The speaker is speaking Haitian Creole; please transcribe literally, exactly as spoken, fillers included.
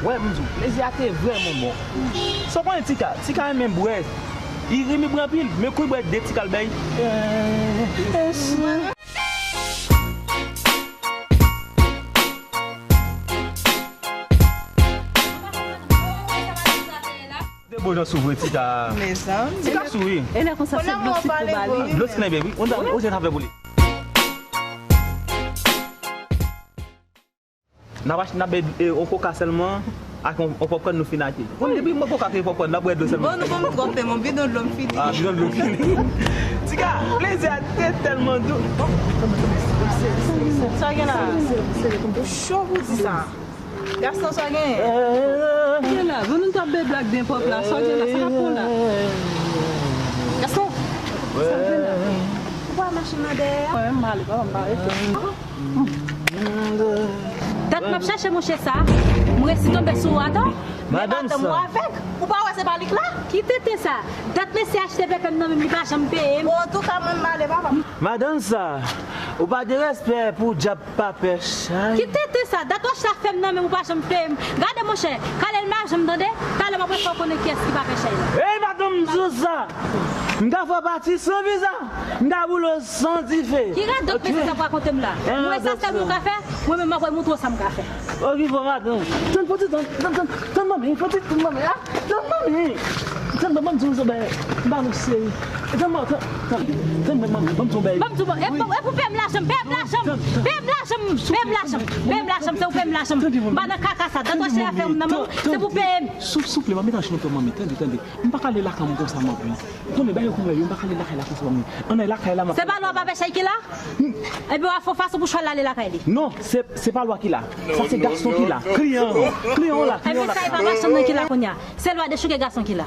Wè, m di w, plezi a te vrèman bon. Sa w konnen Tika? Tika renmen bwè. Li renmen bwè anpil, men kou l bwè de Tika l bay. De bon jan sou vre, Tika. Mezanmi. Tika sou, wi. E lè konsa se dlo sik pou ba li. Dlo sik nan byen, wi. On da, on jan sa fè pou li. N ap achte, n ap bwè, e, on koka sèlman, ak on, on pòpkòn nou fin achte. Bon, depi m bwè koka ak pòpkòn, n ap bwè dlo sèlman. Bon, nou ban m twòp pè, mon bidon dlo m fini. Ah, bidon dlo m fini. Tika, plezi a te tèlman dou. Sa gen la? Cho pou di sa. Gaston, sa gen? Gen la, bon, nou t ap bwè blag byen pwòp la. Sa gen la, sa n ap pran la? Gaston, sa gen la? Ou pa machin nan dèyè a? Mwen menm, m ale, papa, m pa rete. Dat m ap chache mouche sa, m resi tonbe sou ou atò. Men madanm sa. Madanm ou avèg, ou pa wè se pa li k la? Ki tenten sa? Dat mesye achte pèpè m nan men m, li pa janm peye m. Bon, antouka, mwen m ale, papa. Madanm sa, ou pa gen respè pou djab pa pè chay. Ki tenten sa? Dat w achte a fè m nan men m, ou pa janm peye m. Gade monchè, kale l madanm, tande? Talè m ap fè w konnen kiyès ki pa pè chay la. Ey, madanm Zoza! M ka fè w pati san viza. M ka boule w san dife. Ki radòt mesye sa ap rakonte m la? Mwen sa sèl mwen ka fè? Mwen menm m ap montre w sa m ka fè. Okipe w madanm. Tann fò ti tann, tann, tann, tann manmi, fò ti tann manmi, ah, tann manmi. Tann manmi, m di w sa, ben, m pa nou seri. Tann manmi, tann, tann, tann manmi, ban m di w, ben. Ban m di w, e pou, e pou peye m lajan m, peye m lajan m, peye m lajan m, peye m lajan m, peye m lajan m, se ou peye m lajan m. M pa nan kaka sa, dat w achte a fè m nan men w, se pou peye m. Souple, manmi, tann, tann manmi, tande, tande. M pa ka ale lakay mwen konsa, manmi. Ou konnen bagay yo konn wè yo, m pa ka ale lakay la konsa, manmi. Ann al lakay la, manmi. Se pa lwa pa pè chay ki la? Epi w ap fè fason pou chwal la ale lakay li. Non, se, se pa lwa ki la. Sa se Gaston ki la. Kliyan an. Kliyan an la. Epi sa e pa machann nan ki la kounye a. Se lwa dechouke Gaston ki la.